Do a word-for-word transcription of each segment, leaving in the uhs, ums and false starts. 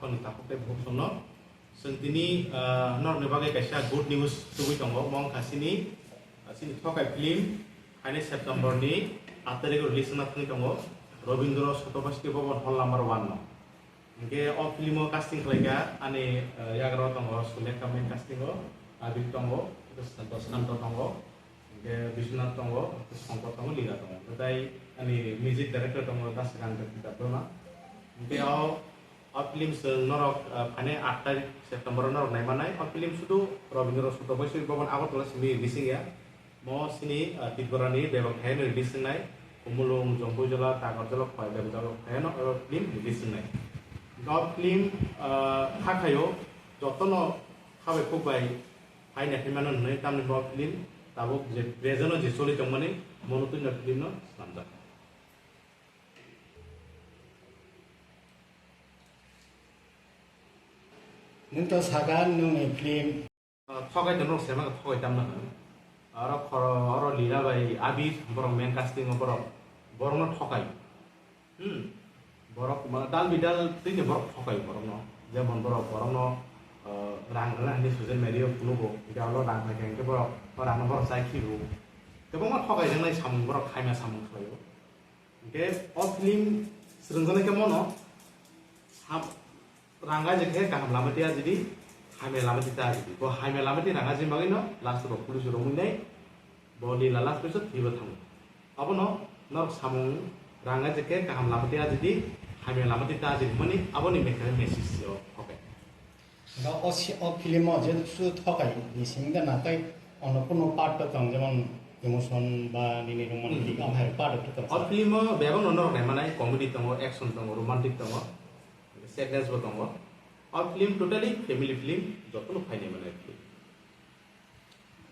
Ani takhuk tei bukhuk songno. Chwng tini, ah, norokni bagwi kaisa good news tubui tongo. Omo wngkha chini, ah, chini Thokai film haini September ni aat tarikh release wngna thangwi tongo. Rabindra Sotobasti Bhavan hall number one no. Hinkhe o film o casting khlaikha ani, ah, yagra tongo Sulekha main casting o, Abir tongo, Santo Santo tongo. Hinkhe Biswanath tongo, Shankar tongo, Lila tongo. Hinkhe tai ani music director tongo, Dasrang Debbarma. Hinkhe o, o film chwng norok, ah, phainai aat tarikh September o norok naimanai. O film sudu Rabindra Sotobasti Bhavan Agartala simi release wngya. Mo sini, ah, Tripura ni bebak hai release wngnai. Kumulung, Jompuijala, Takarjala, Khowai bebak jala hai no o film release wngnai. O film, ah, hakhaio jotono khabai khukbai hai naikhe mano hwnwi tamni bo film tabuk je present o je choli tongmani mono twi no film no swnamjak. Nwng to sakha nwngni film. Thokai to nok sema thokai tamna hwn. Oro khoro, oro Lila bai Abir borok main casting o borok, borok no thokai. Hmm. Borok ma dal bidal tini borok thokai borok no. Jemon borok, borok no, eh, rang rwna hwnwi social media o phunukgo. Hingke oro rang phaikha hingke borok, o rang no borok chai khibo. Kwbangma thokai jaknai samung borok khaima samung khlaio. Hingke o film srwngjaknai khe mono sam-, rang ajak khe kaham lama twi ajidi, hamya lama twi ta ajidi. Bo hamya lama twi rang ajini bagwi no last o bo police romwi nai. Bo Lila last pisa thwibo thango. Abono norok samung rang ajak khe kaham lama twi ajidi, hamya lama twi ta ajidi hwnmani aboni mekhe message o, okay. Ga o si, o film o je su thokai ni simi da na tai ono kuno part to tong, jemon emotion ba nini romantic Hmm. am hai part to tong. O film o bebak no norok nai manai, comedy tongo, action tongo, romantic tongo, sadness bo tongo. O film totally family film, jotono phai nai manai film.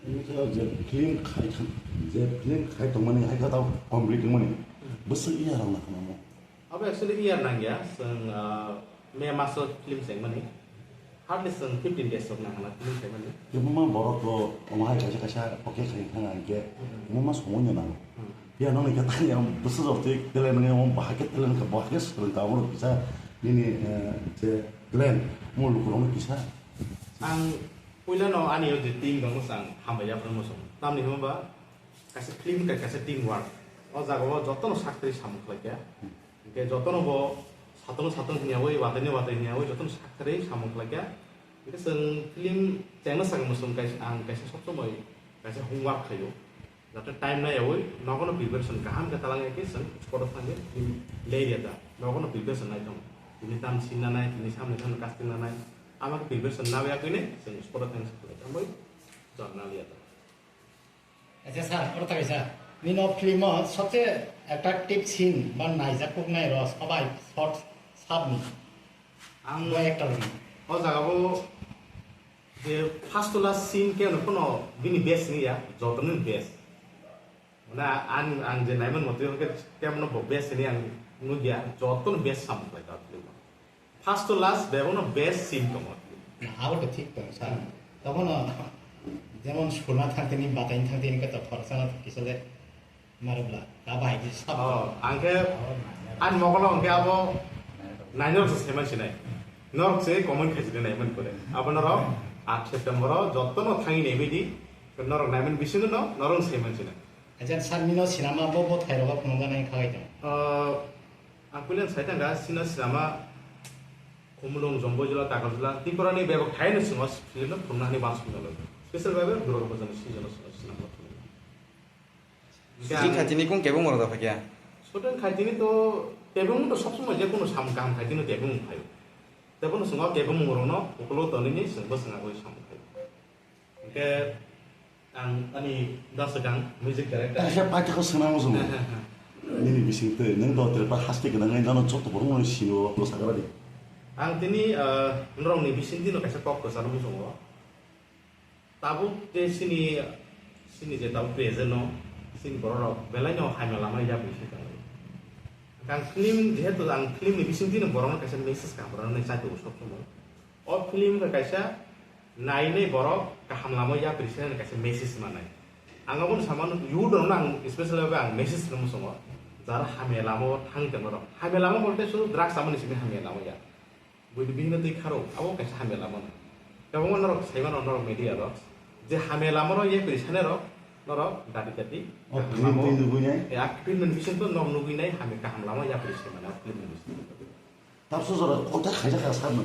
Wngkha je film khai thang, je film khai tongmani hai khe tao complete wngmani. Hmm. Bwswk iya rok nang khe namo. Abo actually year nangya, chwng, ah, May maso film chengmani. Hardly chwng fifteen days rok nangna film chengmani. Kebangma borok bo omo hai kaisa kaisa poke khai thang ang khe, Hmm. omo ma somoi no nango. Hmm. Phiya nokni khe tani ang bwswk rok twi talent nangya, omo bahai khe talent kha, bahai khe swrwng kha, omo rok kisa nini, eh, je talent, omo lukurok no kisa. Ang puila no ani o je team tongo, chwng hambai yaphang muchung. Tamni hwnba kaisa film khe kaisa team work. O jaga o jotono sak twi samung khlai kha. Hingke jotono bo satono sato hwnyawi, wathaino wathai hwnyawi jotono sak twi samung khlai kha. Hingke chwng film chengna sakha muchung kaisa, ang kaisa sob somoi kaisa homework khlaio. Jate time naiyawi nogono preparation kaham khe talangya khe chwng spot o thangwi film lerya da. Nogono preparation nai tongo. Tini tam scene nanai, tini samni samni casting nanai. Ama khe preparation naiya kwini chwng spot o thangwi khlai tongwi journal ya da. Acha sir, oro thangwi sir. Nini o film o sobse attractive scene ba naijak kuknai rw sobai short sabni? Ang bo actor ni. O jaga o je first to last scene khe no phano bini best ni ya, joto ni best. Mane ang, ang je naiman motwi khe kemno bo best ni ang nugya, joto ni best samung khlai ta film o. First to last bebakno best scene tongo. Na, abo to thik tongo, sir. Tokhono jemon suna thangtini, bataini thangtini khe to khoroksa no kisa de maribla, ta bahai khe sab. Oh, ang khe ani mokolo hwnkhe abo nainok se saiman sinai. Norok se comment khaijak nai man kore. Abo norok aat September o jotono thangwi nai baidi, norok naiman bisingo no norok saiman sinai. Acha, sir, nino sinama bo, bo thairok phunukjaknai khagai tongo. Oh, Ang puila sai tangkha, sino sinama Khumulwng, Jomboijala, Takarjala, Tripura ni bebak hai no singo film no phunukna hani uansukmani bagwi. Special bai bai Durga Puja ni season o singo sinama phunuknai. Shooting khaitini kung kebeng moro da phakya? Shooting khaitini to kebeng to sob somoi je kono samung kaham khaitini kebeng phaio. Tei bono singo kebeng moro no ukulo tonini singbo singagwi samung khaio. Hingke ang ani da swkang music director. Ang khe paithakgo swnam muchungo. Nini bising twi nwng do Tripura haste gwnangwi nono joto borok no sio bwsakra di. Ang tini, ah, norokni bising twi no kaisa kok kwcharo muchungo. Tabuk je sini, sini je tabuk present no, sini borok rok belai no hamya lama ya bising twi. Ang film jehetu ang film ni bising twi no borok no kaisa message ka borok no chai tongo sob somoi. O film khe kaisa nainai borok kaham lama yapri se kaisa message manai. Ang abono samano youth rokno ang special bai ang message rwna muchungo. Jara hamya lama o thang tongma rok. Hamya lama bolte sudu drugs samani simi hamya lama ya. Buini bihikno twi kharo, abo kaisa hamya lama no. Kwbangma norok saimano, norok media rok, je hamya lama no ye kwrwi sanai rok, norok dati dati O kaham film lama o. Twi nugui nai? E, a film ni bising to norok nugui nai, hamya kaham lama ya kwrwi saimano, a film ni bising. Tabso jora kota khaijak kha sakno?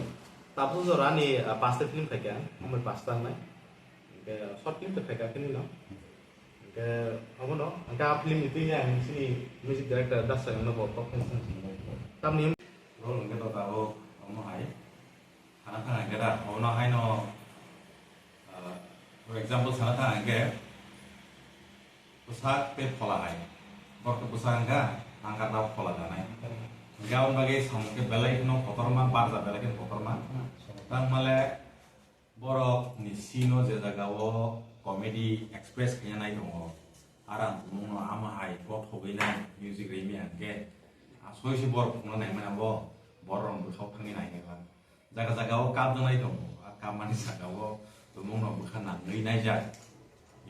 Tabso jora ani, ah, pasta film khaikha, amai pasta nai. Hingke short film to khaikha kini no. Hingke abono, hingke a film ni twi ang sini music director Das Sagam no bo kok khe sini. Tamni role hingke to tabuk omo hai. Sana thang hingke da, omo hai no, ah, for example, sana thang hingke bwsak tei phola hai. Bor khe bwsak hingka, ang khe tabuk phola janai. Hingke aboni bagwi samung khe belai kheno kotorma, barja belai kheno kotorma. Tang male, borok ni sino je jaga o comedy express khaina nai tongo, arang tumung no ama hai bothogwi nai music rimi hingke, asoi se borok phungna nai mani abo borok rok bwkhao thangwi nai nai ba. Jaga jaga o kap nai tongo, a kap mani saka o tumung no bwkha nangwi naijak.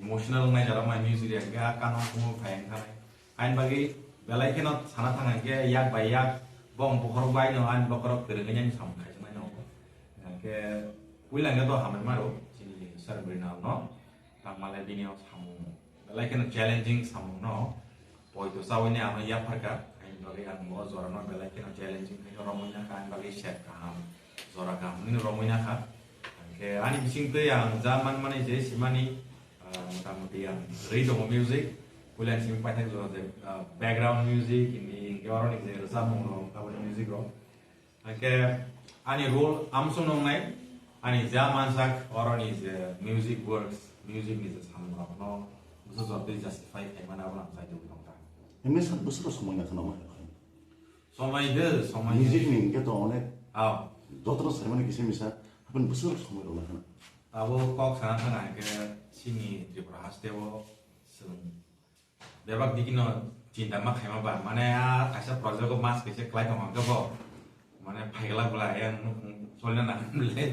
Emotional wngnaijak rok mai music rok hingke a kano kumu phai wngkha nai. Haini bagwi belai kheno sana thang hingke yak bai yak bong bokhorok bai no ani bokhorok kwrwngwi ani samung khaijak nai no. Hingke puila hingke to hambai maro chini sir Brinal no. Tangmale bini o samung belai kheno challenging samung no. Poito chawi ni ano yapharkha, haini bagwi ang bo jorano belai kheno challenging khaino romwi nakha, ani bagwi set kaham, jora kaham hwnwi romwi nakha. Hingke ani bisingtwi ang ja manmani je simani, ah, motamuti ang rwi tongo music, puila simi paithak jora je, ah, background music, hini hingke oroni je rwchapmung rok, aboni music rok. Hingke ani role amsong nongnai, ani ja mansak oroni je music works, music ni je samung rokno bwsajwk twi justify khaimani abo ang kaitor tongkha. Emni sak bwswk somoi na khwna ma? Somoi de, somoi de. Music ni hingke to onek. Aw. Jotono saimani kisa misa, happen bwswk somoi rok na khwna. Abo kok sana thang hingke chini Tripura haste o chwng Bebak dikino chinta ma khaima ba, mane a kaisa project o mas kaisa klai tong hangke bo, mane phaigla bwla yang solina nang le.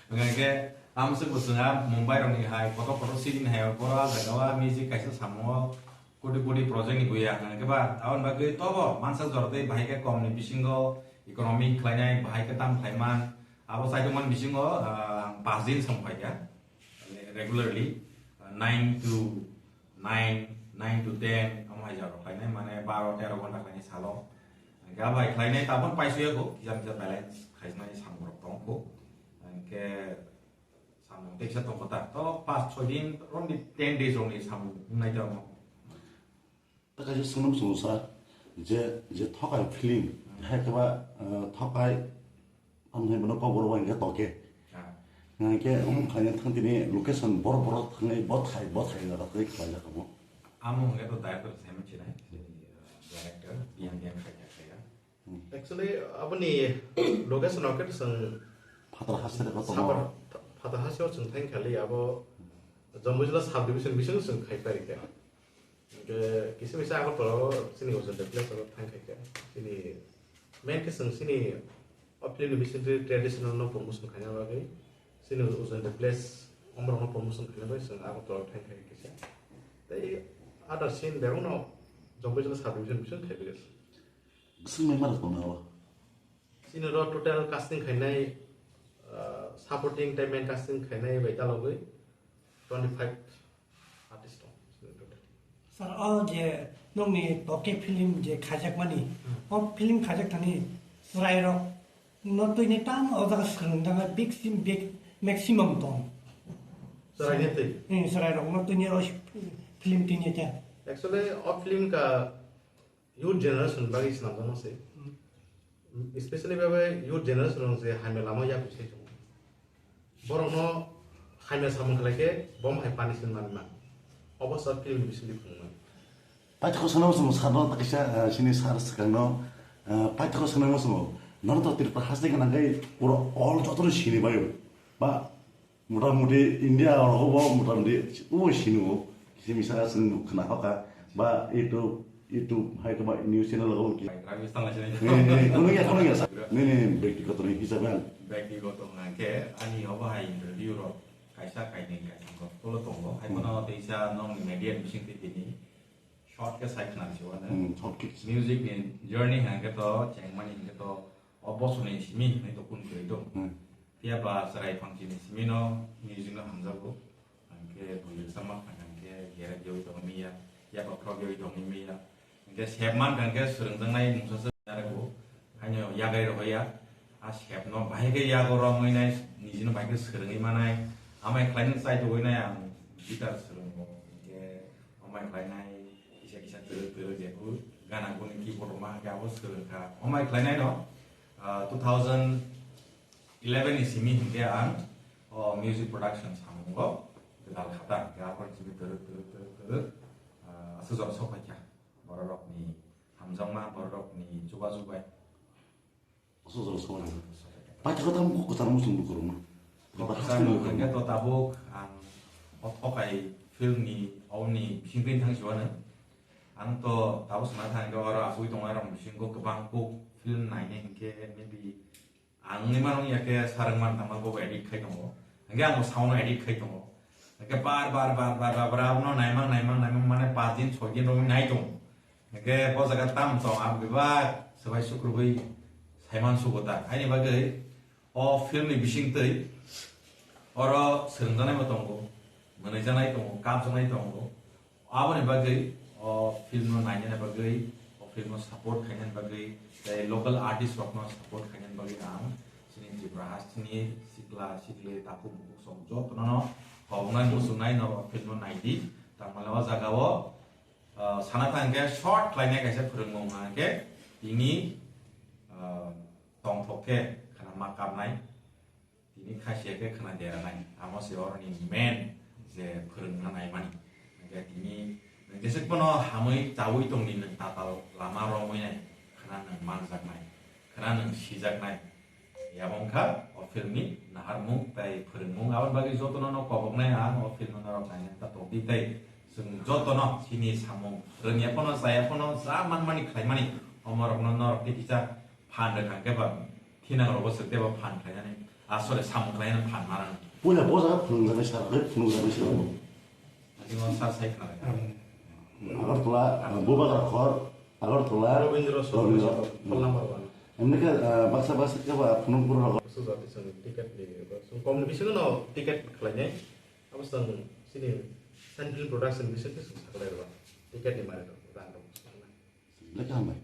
Hingke amswk bo chwng a Mumbai rok ni hai kotor kotor city ni hai, boro a jaga o a music kaisa samung o koti koti project ni buya hingke ba, aboni bagwi tobo mansa jora tei bahai khe kom ni bisingo economic khlainai, bahai khe tam khlaiman, abo saitok man bisingo, ah, ang pas din samung khaikha regularly, ah, nine to nine, nine to ten, omo hai jora khlainai, mane baro tero ghonta khlainai salo. Hingke abo hai khlainai, tabuk paisuya kho, kisa kisa balance khainai samung rok tong kho. Hingke samung teisa tong kho ta, to pas choi din, only ten days rok ni samung wngnai ta omo. Ta kaisa swngno swngsa, je, je thokai film, hai khe ba, eh, thokai Ang hai bono kok borok bai hingke toke. Ah. Hingke omo khlaina thang tini location borok borok thangwi bothai bothai jaga thangwi khlaijak omo. Amo hingke to director Simon Chinai, chini, uh, director, yang yang khaijak khaijak. Hmm. Actually, aboni location o khe chwng Phatar haste ko tongo. Sabar, Phatar haste o chwng thang khali abo Jambujala subdivision bising chwng khai pari khe. Hingke kisa misa Agartala o chini Ujjayanta Place o thang khaikha. Chini main khe chwng chini o film ni bisingtwi traditional no promotion khaina bagwi chini Ujjayanta Place omorok no promotion khaina bagwi chwng Agartala o thang khaikha kisa. Tei other scene bebak no Jambujala subdivision bising khai bwrwi. Bising mai mara tong nao. Chini ro total casting khainai, ah, supporting tei main casting khainai bai dalogwi twenty five artist tong. Sir, o je nokni toke film je khaijakmani, hmm, o film khaijak thani chwrairok no twini tamo o jaga swrwng jaga big sim-, big maximum tong. Chwraini twi? Hmm, chwrairok no twini o film twini khe. Actually, o film ka youth generation bagwi swnamjakma se. Hmm. Especially bebe youth generation rok je hamya lama yapri se tongo. Borokno hamya samung khlai khe bo hai punishment manwi man. Obo sa film ni bisingtwi phunuknai. Paithakgo sanai muchungo sarno ta kaisa, eh, sini sar swkangno, eh, paithakgo sanai muchungo. Nono to Tripura haste gwnang khe pura all jotono sini baio. Ba Mota moti India oro bo mota moti o sini o kisi misa chwng nuk khna hoka ba YouTube, YouTube hai khe ba news channel o ki. Bai, bai, bwskango se. Ne, ne, ne, kono ya, kono ya sa. Ne, ne, ne, byaktigoto ni hisab ang. Byaktigoto hwnkhe ani obo hai interview rok kaisa kainwi kaisa kok tolo tongo. Hai hmm, bono teisa nokni media ni bising twi tini short khe sai khna si wano. Hmm, short khe. Music ni journey hwnkhe to chengmani hwnkhe to O bosoni simi hinwi dokun kwrwi do. Hmm. Phiya ba chwrai phangchini simi no music no hamjago. Hingke bwrwi sama hingke gere diwi tong miya, ya ba phro diwi tong miya. Hingke sep man hingke swrwngjaknai mungsa se yarego. Haino yagai rohoya. A sep no bahai ke yago romwi nai, nijino bahai ke swrwngwi manai. Amai khlaini chai togwi nai ang guitar swrwngo. Hingke amai khlainai kisa kisa twrwk twrwk jephru gana guni keyboard rok ma hingke abo swrwngkha. Amai khlainai no, ah, two thousand eleven ni simi hingke ang o music production samungo gwdal khata hingke aphor simi twrwk twrwk twrwk twrwk, ah, aswk jora sok phaikha bororokni hamjakma, bororokni chubachu bai. Aswk jora sok phaikha. Paithago tamo kok kwchar muchung bukurungma. Kok kwchar hingke to tabuk ang o thokai film ni, oboni bisingtwi thang siwano. Ang to tabuk sana thang hingke oro asugwi tongnai rok bisingo kwbang kok film nainai hingke maybe Ang wngwi mano ya khe sarang man tangma bobo edit khai tongo. Hingke ang bo sound no edit khai tongo. Hingke bar bar bar bar bar bar abono naimang naimang naimang mane paanch din soi din romwi nai tongo. Hingke bo jaga tam tong ang bebak swbai sukrubui saiman sugo ta. Haini bagwi o film ni bising twi oro swrwngjaknai bo tongo, mwnwijaknai tongo, kapjaknai tongo. Aboni bagwi o film no nainani bagwi, o film no support khainani bagwi, tei local artist rokno support khainani bagwi ang chini Tripura hasteni sikla sikli takhuk bukhuk song jotono no koboknai muchungnai no o film no naidi. Tangmani o jaga o, ah, sana thang khe short khlainai kaisa phwrwngmung hwnkhe tini, ah, tongthok khe khana ma kapnai. Tini khasia khe khwna deranai, amo se oroni main je phwrwngna naimani. Hingke tini nwng jesek bono hamwi chawi tongdi, nwng tatal lama romwi nai, khwna nwng manjaknai, khwna nwng sijaknai. Abo wngkha o film ni naharmung tei phwrwngmung. Aboni bagwi jotono no koboknai ang o film no norok naina ta tongdi tei chwng jotono chini samung rwngya phano, chaya phano, ja manmani khlaimani, omorokno norok tei kisa phan rwkha khe ba thinang rogo se tebo phan khlainani, ah, sorry, samung khlainani phan marang. Puila bo jaga phunukjaknai sir, phunukjaknai sir. Ani mo sir sai khnalai. Agartala, ah, Bubagra khor, Agartala, Rabindra Sor, Rabindra. Phone number one. Emni khe, ah, baksa baksa khe ba phunukbur rogo. Baksa jati song ticket ni, song kom ni bisingo no ticket khlainai. Abo song sini Central Production bisingo song saklai rwa. Ticket ni mari rok, rang rok. Lekha hambai.